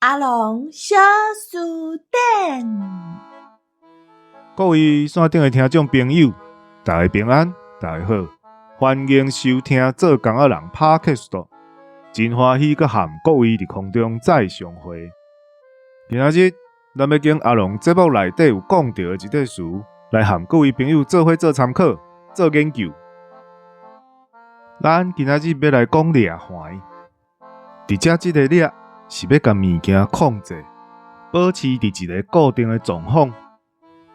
阿龍小辭典。各位線頂的聽眾朋友，大家平安，大家好，歡迎收聽做工仔人 Podcast，真歡喜閣和各位佇空中再相會。今仔日咱欲揀阿龍節目內底有講著的一塊詞，來和各位朋友做伙做參考、做研究。咱今仔日欲來講掠環，佇遮這个掠是欲共物件控制，保持佇一个固定的狀況。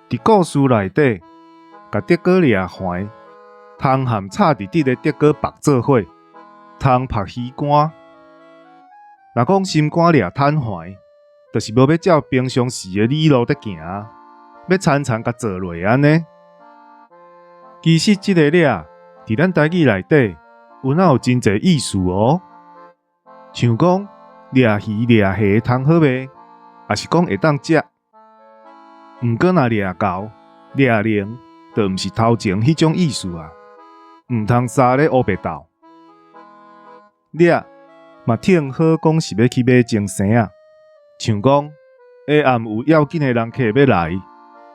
佇故事內底，共竹篙掠環，通和插直直的竹篙縛做伙，通縛魚竿。若講心肝掠坦環，就是無欲照平常時的理路佇行，欲田田共做落按呢。其實這个掠佇咱台語內底，有哪有真濟意思哦？像講掠魚掠蝦通好賣，抑是講會當食。毋過若掠猴、掠龍，就毋是頭前彼種意思啊！毋通三咧烏白鬥。掠嘛聽好講是欲去買精生仔，像講下暗有要緊的人客欲來，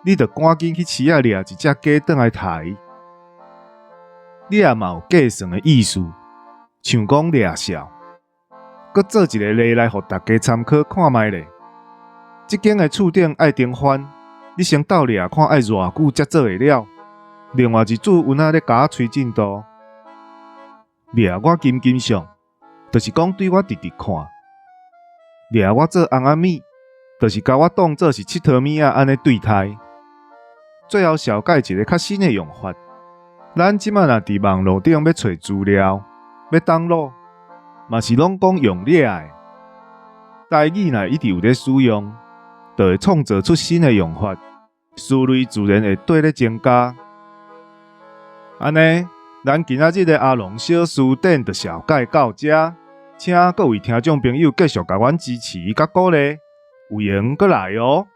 你著趕緊去市仔掠一隻雞轉來刣。掠嘛有計算的意思，像講掠數，閣做一个例來予大家參考看覓咧。這間的厝頂愛釘翻，你先鬥掠看愛偌久才做會了。另外一組有哪咧共我催進度，掠我緊緊相，就是講對我直直看。掠我做尪仔物，就是共我當做是𨑨迌物仔按呢對待。最後紹介一个較新的用法，咱這馬若佇網路頂欲揣資料，欲 download，嘛是攏講用掠的。台語若一直有咧使用，就會創造出新的用法，思維自然會綴咧增加。按呢，咱今仔日的阿龍小辭典就紹介到遮，請各位聽眾朋友繼續共阮支持佮鼓勵，有閒閣來哦。